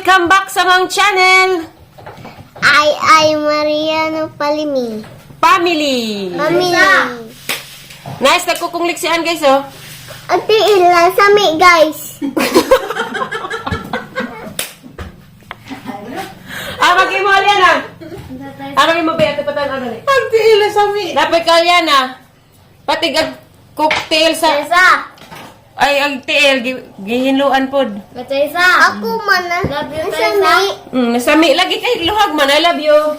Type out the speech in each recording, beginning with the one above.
welcome back sa mga channel. Ay Mariano Palimi. Family. Nice, nagkukungliksian guys, oh. Ate Ila, sami guys. Mag-imo Aliana. Mag-imo ba ito patan ano ni? Ate Ila sami. Dapat ka Aliana. Pati cocktail sa ay ang tiil gihinluan pod. Ako man sami. Nasami lagi kay luhag man. I love you.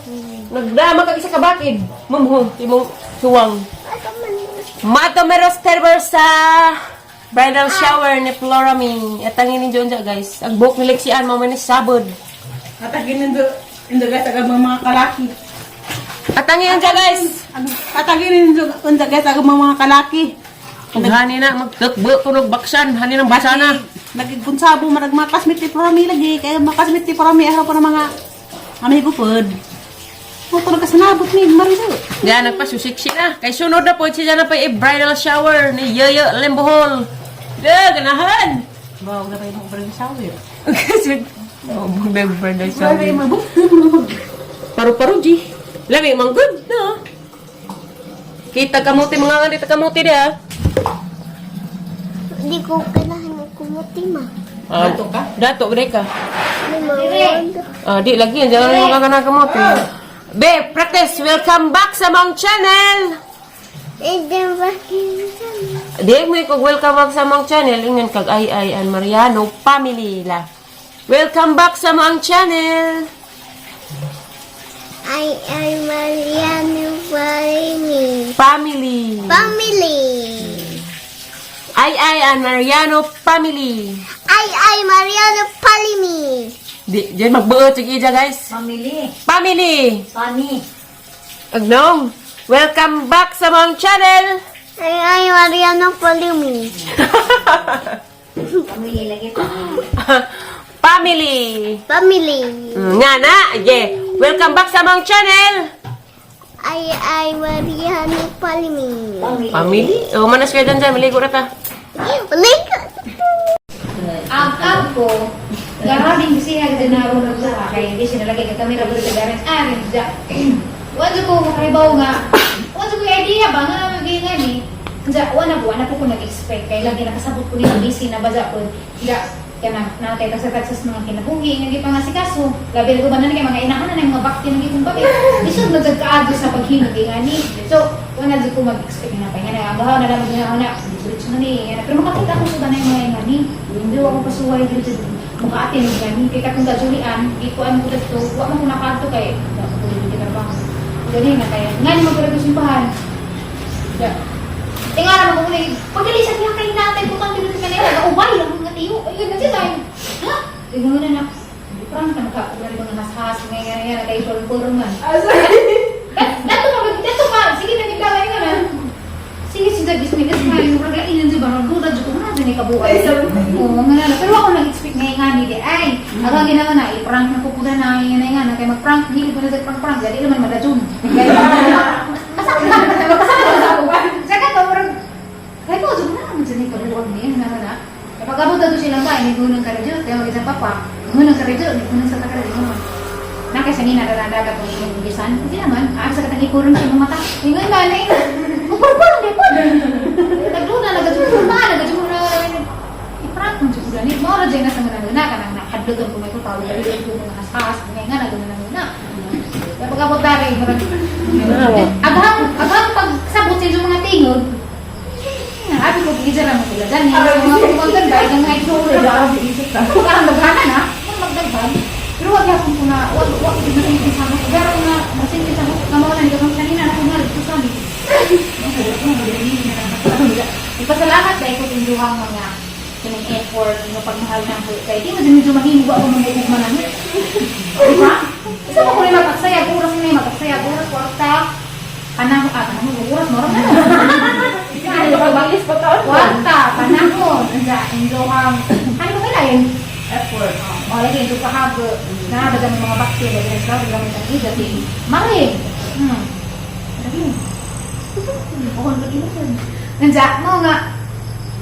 Nagdama ka isa ka bakid. Mumho, timong suwang. Mato meros terber sa bridal shower ni Florami. Atangin ni Jonja guys. Ang buhok ni Lexian mo man ni sabod. Atagin indo guys aga mga kalaki. Atangin Jonja guys. Atagin indo guys aga mga kalaki. Hani na magtukbo tunog baksan. Hani nang basa na. Nagikunsabo marag mga kasmit ni Promi lagi kay mga kasmit ni Promi araw pa ng mga amigo pod. Mo to nagkasanabot ni Marido. Diyan nagpasusiksi na. Kay sunod na po siya na pa bridal shower ni Yoyo Lembohol. Ganahan. Bawag na tayo ng bridal shower. Kasi bridal shower. Sabi mo Paru-paru G. Labi mang good no. Kita kamuti mga nga dito kamuti dia. Di ko kailangan ng kumuti ma. Dato ka? Dato ka. Limawag. Di lagi jangan mga kamuti. Be, practice. Welcome back sa mong channel. Eden bakit Di mo ko welcome back sa mong channel. Ingan kag ay and Mariano family la. Welcome back sa mong channel. Ay Mariano Palimi. Family. Family. Ay and Mariano family. Ay Mariano Palimi. Di, diyan magbuot sige guys. Family. Family. Funny. Agnong. Welcome back sa mong channel. Ay Mariano Palimi. Family lagi. Family. Family. Nga na. Yeah. Welcome back sa mong channel. Ay Mariano Palimi. Family? O, manas kayo dyan. Maligo na ta. Ulit. Ang ko, garaming siya din na ron sa kay hindi siya nalagay ka kamera pero garaming arin ja. Wala ko makaibaw nga. Wala ko idea ba nga maging ni. Ja, wala ko nag-expect kay lagi nakasabot ko ni busy na baza ko. Ja, kana na kay kasat-kasas mga kinabuhi nga pa nga si kaso. Labi ko ba na kay mga inahan na mga bakti nga kung bakit. Isod na kaadyo sa paghinog nga ni. So, wala ko mag-expect na pa nga agaw na lang niya na. Diretso na ni. Pero makakita ko sa banay mga nga ni. Hindi ako pasuway dito mukha atin yan. Kaya katong gajulian, ikuan ko dito, huwag mo nakato kay hindi ka ba? Ganyan na kaya. Nga ni magpapagsimbahan. Tingnan mo kung pagdali sa tiyak kayo natin, bukang dito ka nila, nag-ubay lang mga tiyo. Ayun na siya tayo. Ha? Tingnan mo na na. Parang ka nakakagari ko na nas-has, ngayon kayo pulong-pulong man. Dato pa, sige na naglalay ka na. Sige, sinta bismillah sa mga yung ragain yung diba, nagdura dyan ko na dyan ikabuhay. Oo, mga na. Pero ako nag-expect ngayon nga nila, ay, agang ginawa na, i-prank na kukuda na, yan ay nga na, kaya mag-prank, hindi ko na prank-prank, jadi naman madajun. Kaya masakit na ako. Saka to, parang, kaya ko, dyan na naman dyan ikabuhay niya, na. Kaya pag-abot na doon silang ba, may gunang karadyo, kaya mag-isang papa, gunang karadyo, may gunang sa karadyo naman. Nakasa ni naradagat ko yung bisan, hindi naman, sa katang ikurong sa mga mata. Yung nga na, magpapalong din po. Nagluna, nagajumura na, i-prank mo siya sila. Mawala dyan na sa mga naguna, kanang nakadlugan ko may kutawag, naglugan ko mga asas, ngay nga, naguna na. Kaya pag-abot dari, aghang pagsabot sa yung mga tingod, abi ko, gigidara mo sila dyan. Yung mga kumanggan ba, yung mga itsura, parang maghanan ha, kung magdaghan. Pero wag yapon ko na, wag ito na yung sama ko. Pero nga, masinti sa mga mawalan ko ng kanina na kung nalit ko sabi. Ipasalamat dahil ko tinduhang mga kinang effort, yung pagmahal ng po. Kaya di medyo mahinog ako ng bukugmanan. Diba? Isa mo ko rin mataksaya, oras na yung mataksaya, oras, kwarta. Panahon, oras, moram na. Kwarta, panahon. Tinduhang, ano mo kailayan? Effort. Lagi yung pahago, nakadagan ng mga bakterya, nakadagan ng mga dati. Maring! Lagi. Bukon lagi na siya. Nandiyan, mo nga,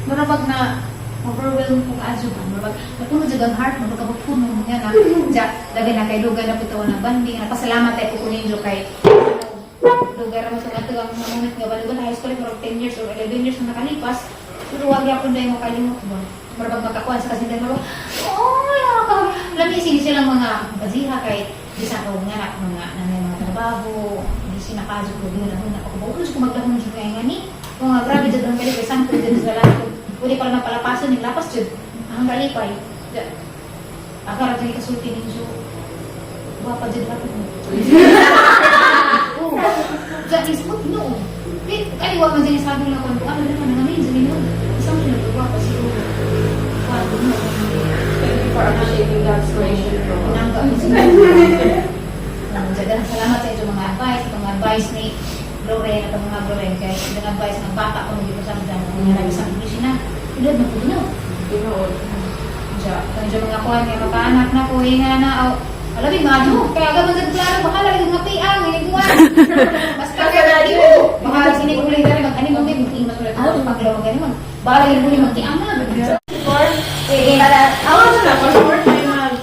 marabag na overwhelmed kung adyo ba. Marabag, matulog dyan ang heart, marabag puno niya na nga dagay na kay lugar na puto na banding napasalamat tayo po kunin kay lugar mo sa katugang moment nga baliban high school for 10 years or 11 years na nakalipas pero wag yapon dahil mo kalimot mo marabag makakuan sa kasi dahil lagi silang mga baziha kay bisa ko nga na mga trabaho hindi sinakasok ko din na ako ko magdahon sa kaya nga ni kung grabe dyan ang balik isang po dyan sa lahat pwede pala na palapasan yung lapas dyan ang galipay akara dyan kasulti ninyo wapa dyan lapit mo dyan ismot no kaliwa man dyan sabi lang kung ano naman namin dyan ninyo isang mo na wapa siguro wapa mo Thank you for appreciating God's creation. Nangga siguro salamat sa itong mga advice ni Lorraine at mga Lorraine kaya yung advice ng bata ko hindi ko sa mga mga nabisang English na ilad na po nyo kaya mga kuhan kaya makaanak na po nga na alam yung mga dyan kaya agad mga klaro baka lang yung mapiang yung iguan basta kaya baka siniguling na rin mag-aning mo may mag-imas ulit ako paglawag ganyan mag baka lang yung huli mag-iang na Para, na, for short time,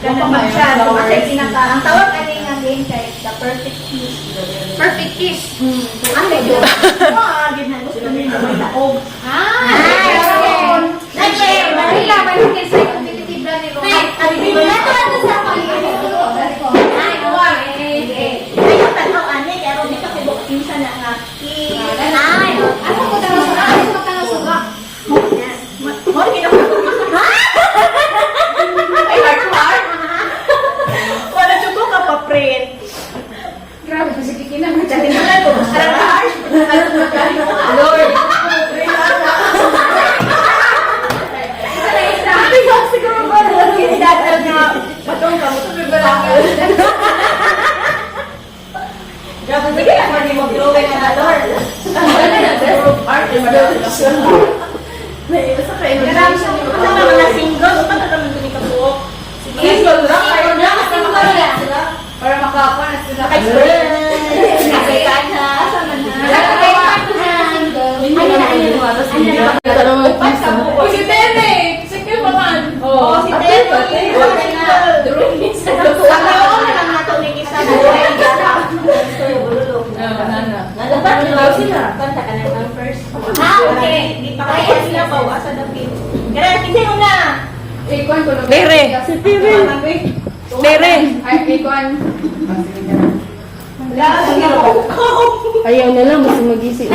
ganun pa siya. So, kasi ang tawag ano yung game kay the perfect kiss. perfect kiss Ano yun? Ginhan gusto nila may daog. Wala juga ka pa print. Grabe, pasikikin na. Lord, Siguro ba kinidadal na patong ka mo to balakal. Grabe sige lang hindi mo drawing na Lord. Wala na best art is the may isa ka ino. Marami siya ni mga single, paano naman din ka buok? Single lang, ayun na single. Para makakuha na sila. Si Tene! Secure pa man! Oo, si Tene! Okay. Di pa kaya sila bawasan ng pin. Kaya, hindi mo na! Tere. Tere. Ayaw na lang, mas mag-isip.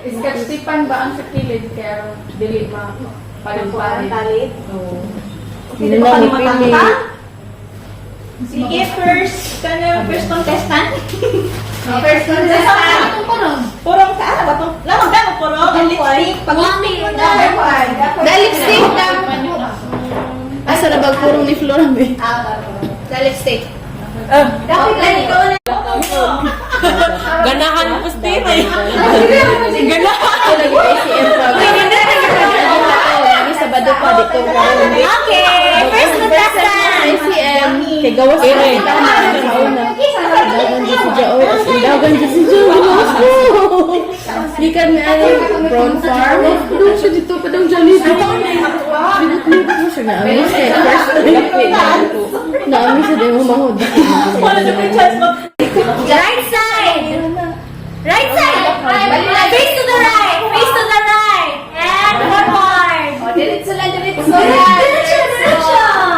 Iskatipan ba ang sa kilid kaya dili ma palimpari? Talit. Hindi na lang ipili. Sige, first contestant. First contestant. Purong sa ano ba ito? Lamang ka mo purong. Ang lipstick. Pag-lipstick mo na. Dahil lipstick na. Asa na bagpurong ni Flora may? Sa lipstick. Dapat lang ikaw na. Ganahan po Tere. Ganahan. ICM pa. Lagi sa bado pa dito. Okay, first contestant. ICM. Kay gawas ka Tere. kita na. Dagan dyan si Jao. Dagan dyan si Jao. Gikan na prawn farm. Doon siya dito pa daw dyan. Binut-binut mo siya. Naamis kay first time. Naamis siya din mo mahod. Right side. Right side. Face to the right. Face to the right. And forward. Diretso lang, diretso. Diretso.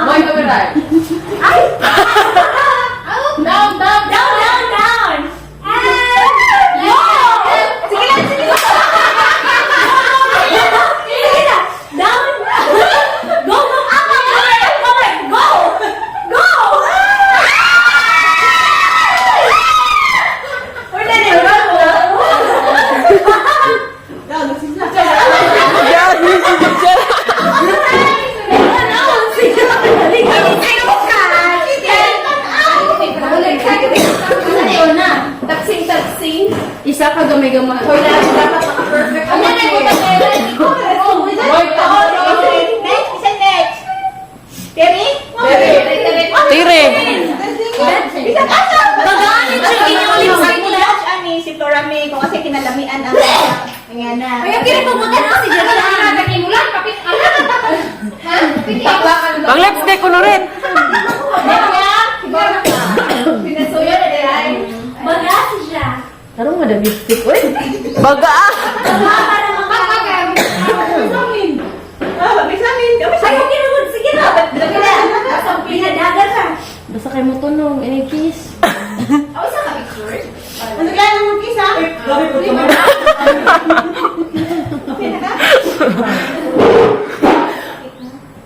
Boy, kameray. Ay. Down, down. Down, down, down. And go. Sige lang, sige lang. Sige lang. Down. Go, go, up, up, up. Go. Go. We're done it. Isa ka gamay-gamay. Hoy, dapat perfect. Ano na yung next, isa next. Terry? Tere. Bisa pasok. Pagkaanit siya inyong lipstick nila. Ani si Flora May kung kasi kinalamian ang Nga na. Ay, yung kira pumunta na si Jero na nagkimulan, kapit alam. Ha? Kapit alam. Ang lipstick ko rin. Pinasuyo na dahil. Bagas siya. Tarong nga da lipstick, oy. Baga ah. Para mamagam. Bisamin. Ay, yung kira mo, sige na. Asang pinadagan ka. Basta kay mo tunong, any kiss. Ako sa ka-picture. Ano kaya naman kisa?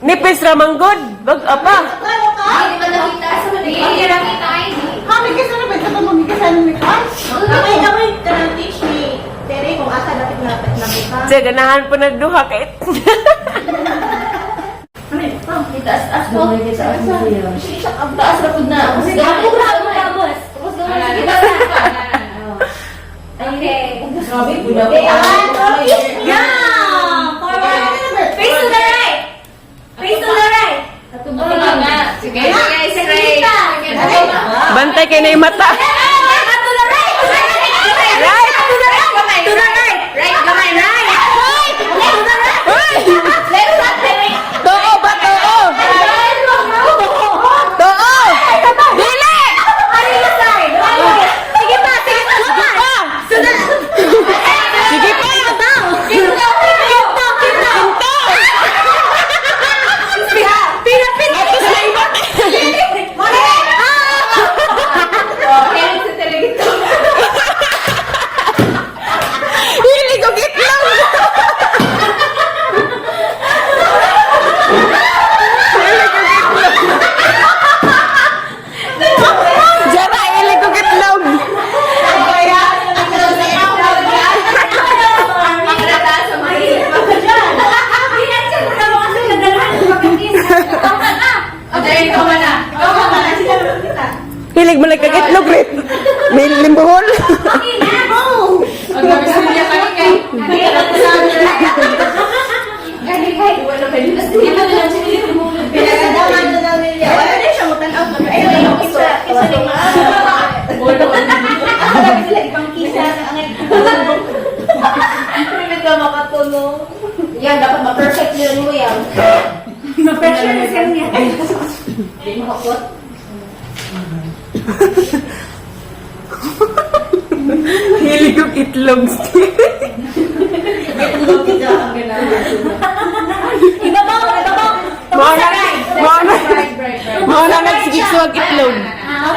Nipis ramanggod. Baga pa. Ano ka? Ay, di ba nakita sa mali? Hindi nakita ay. Kami kasi na ba? Ito magigisa ng mikas? Kami, kanang teach ni Tere kung asa dapat na mikas. Siya, ganahan po nagduha kay. Itaas-as ko. Gamay kay sa ako siya. Ang taas na po na. Sige, ako na ako na, boss. Tapos gawin, sige, basta. Okay. Grabe, budak. Yeah! Forward. Face to the right. Face to the right. Sige, straight. Bantay kay na yung mata. To the right. Right. To the right. To the right. Right, gamay, right. Left to the right. Left, right. Too ba too? Too. Dili. Sige pa, sige pa. Sige pa. Sige pa. Kinto. Tapos na iba. Hili ko gitlang. Jara, hili ko gitlang. Hilig mo lang kagitlog rin. May limbuhol. Ang gabis niya kay. Pinagadaman na lang nila. Wala din siya mutan-out. Ayun, yung kisa din. Lagi sila ibang kisa. Hindi ka makatulong. Yan, dapat ma-perfect yun mo yan. Ma-pressure na siya niya. Hindi makakot. Hilig ko itlog. Ibabaw. Mga na nagsigig-suwag itlog.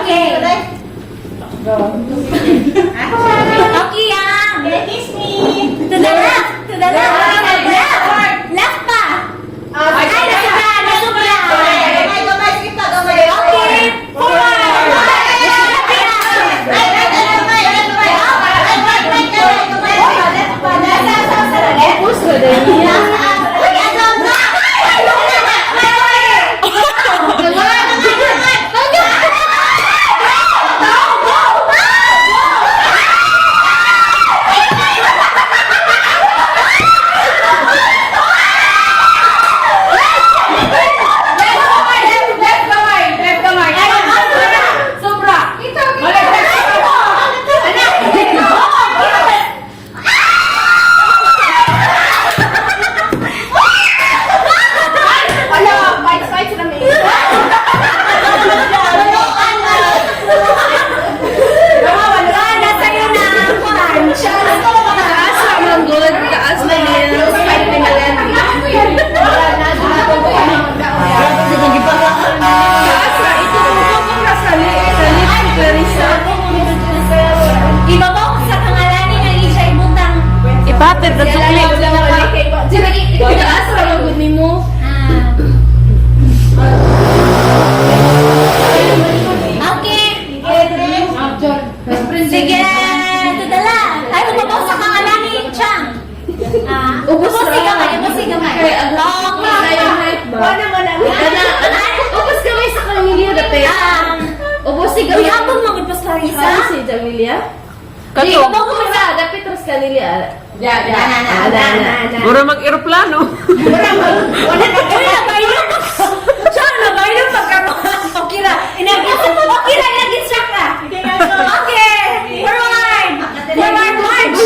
Okay. Okay, yan. Kiss me. To the left. To the left. Left pa. Ay, nasubra. Nasubra. Gamay, skip na, gamay. Okay. Forward. Tapos na din. Ibabaw sa pangalan ni Alicia Ibutang. Ipatid na sukli. Pagkaas ra magud nimo. Okay. Sige, tudala. Ay, umabaw sa pangalan ni Chang. Ubos Ubos ra. gamay, ubos gamay. Kay ang long kaya height ba? Ubos gamay sa kanilya dapat. Ubos si gamay. Uyabang magud pas Clarissa. Ano si Jamilia? Kato. Ibabaw ko sa dapat terus kanilya. Mura mag-aeroplano. Wala na baylo. Siya na baylo pagkaroon. Okay ra. Okay ra, inag-instruct ka. Okay. Forward. Forward march.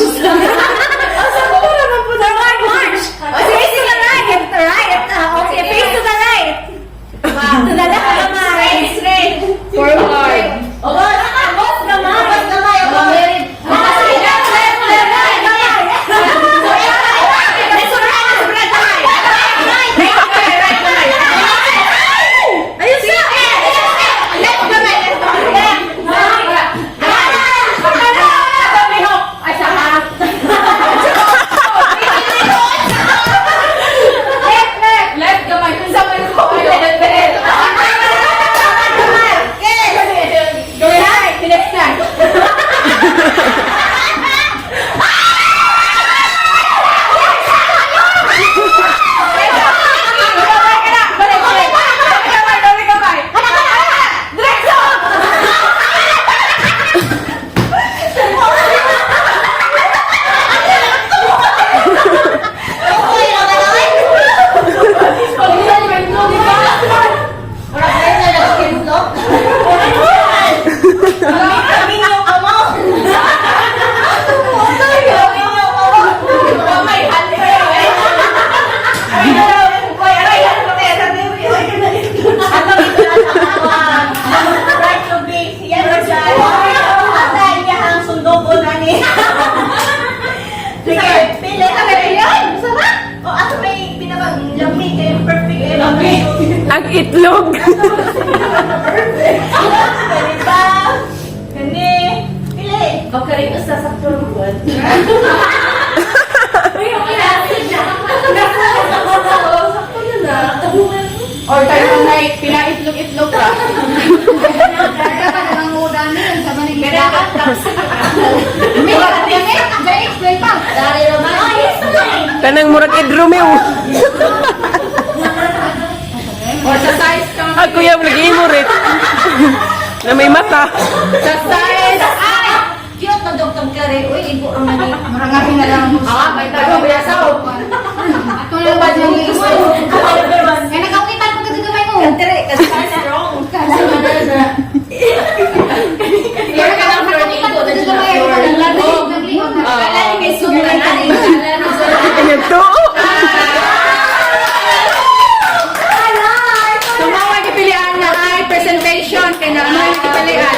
itlog. Diba? Kani. Pili. Okay rin sa sakto mo. Or tayo na pila itlog-itlog ka. Kaya ka naman udan niyan sa maning baka. May baka kami. Dahil explain pa. Dari naman. Oh, yes, fine. Kanang murag Ed Romeo. Or sa size ka. Ako yung lagi mo rin. Na may mata. Sa size. Cute na dog-dog ka rin. Uy, ibo ang mani. Marangapin na lang mo. May tayo bayasaw. Ato na ba yung gusto? Kaya nakawitan ko kasi gamay mo. Kantere, kasi strong. Kaya ka lang flirting ko. Kasi gamay mo. Nagligot na. Kala ni may sugan na rin. Ito. Tumawa kipilian na ay presentation. Kaya na ano yung kipilian.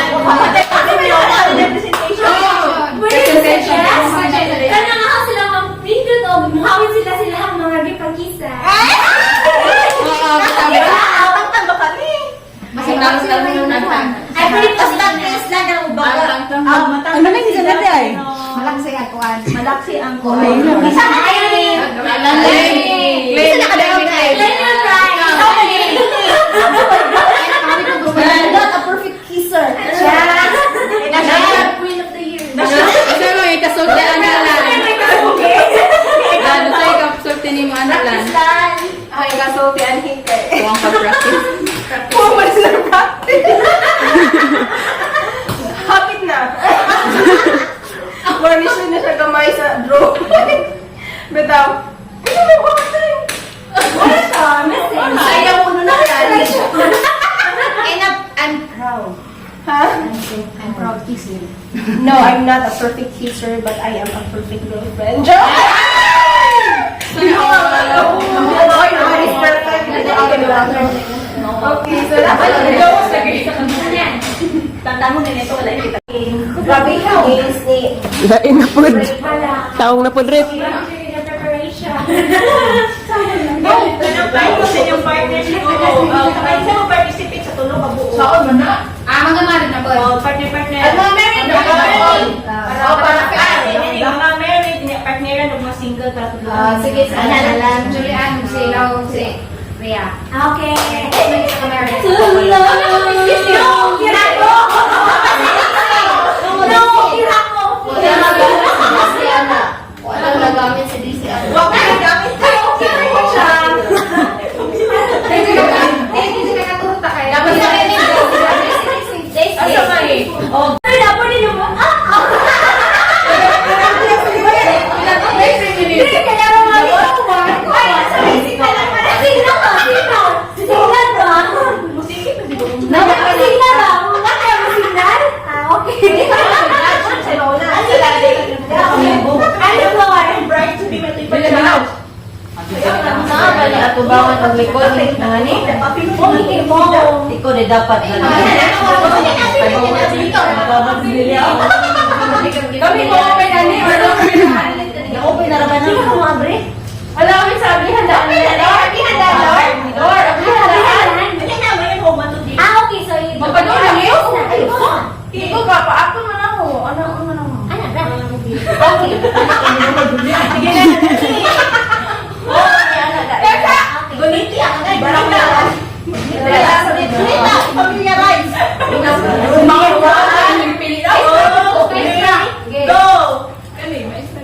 Presentation. Kaya nga sila mag-pindot o muhawin sila ang mga gipagkisa. Oo, sabi ka. Tangtang ba kami? Masinang sila na yung natan. Ay, pilipas lang, please lang na ubaga. Ano na yung isa natin ay? Malaksi ang kuhan. Malaksi ang kulay. Isa na kayo rin. Isa na kadawag na eh. Not a perfect kisser. Queen of the year. Isa mo, ikasulti ang nalan. Lalo sa'yo, ikasulti ni mo ang nalan. Ay, kasulti ang hater. Huwag ka-practice. Hapit na. Warnishin na siya gamay sa draw. Bitaw. Ayaw ko na And I'm proud. Ha? I'm proud kisser. No, I'm not a perfect kisser, but I am a perfect girlfriend. Nobody's perfect. Okay, so dapat nag-gawas lagi. Tanda mo na ito, wala kita. Grabe ka, Lain na po. Taong na po rin. Tanong ko sa inyong partnership ko. Kahit saan mo participate sa tulong kabuo? Saan mo na? Mga marin na po. Partner-partner. At mga married na ba? Mga married, partneran o mga single para tulungan. Sige, sana na lang. Julian, si Lau, si Rhea. Okay. May isa ka meron. No, hirako! No, hirako! Si Ana. Walang nagamit si DC Ana. Huwag na gamit tayo. Hindi ka katuruta kayo. Dapat sa akin yung Asa ka eh? Oh, dapat ninyo mo. Hindi ka na mga ay, nasa basic ka lang pala. Signal ba? Signal ba? Signal ba? Mga kaya mo signal? Okay. Ano floor? Bright to be matipid. Bali ato bangon ang likod nangani. Okay mo. Iko de dapat Kami mo open ani or open na? open na raman na mo abre. Alam mo sabi handa na. Door, Okay, so you Magpadol lang yun. Iko ka pa ako man ako. Ano na mo? Okay. Teka! Guniti ang Barang na. Familiarize. Mga wala yung pili na. Go! Kani, may isa.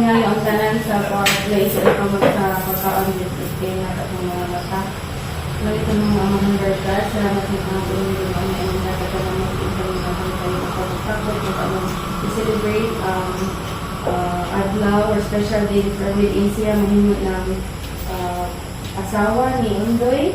tingali ang tanan sa place sa pagkaon dito kay nga sa mga bata. Lagi ko nung mga birthday, salamat ng mga tulong ang mga bata ko na mag-ibang i-celebrate adlaw or special day for with Asia mahimot ng asawa ni Undoy.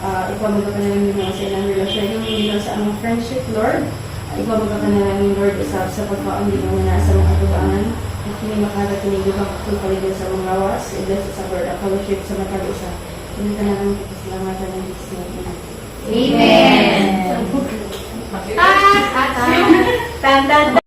Ikaw magkakanalang yung mga sa ilang relasyon yung sa among friendship, Lord. Ikaw magkakanalang yung Lord sa pagkaon din mo na sa mga katubangan. At hindi makagat tinigubang kapaligan sa mga lawas. I-bless sa word of fellowship sa matag-isa. Hindi ka nalang salamat ng Diyos na Amen. Tan, tan, tan.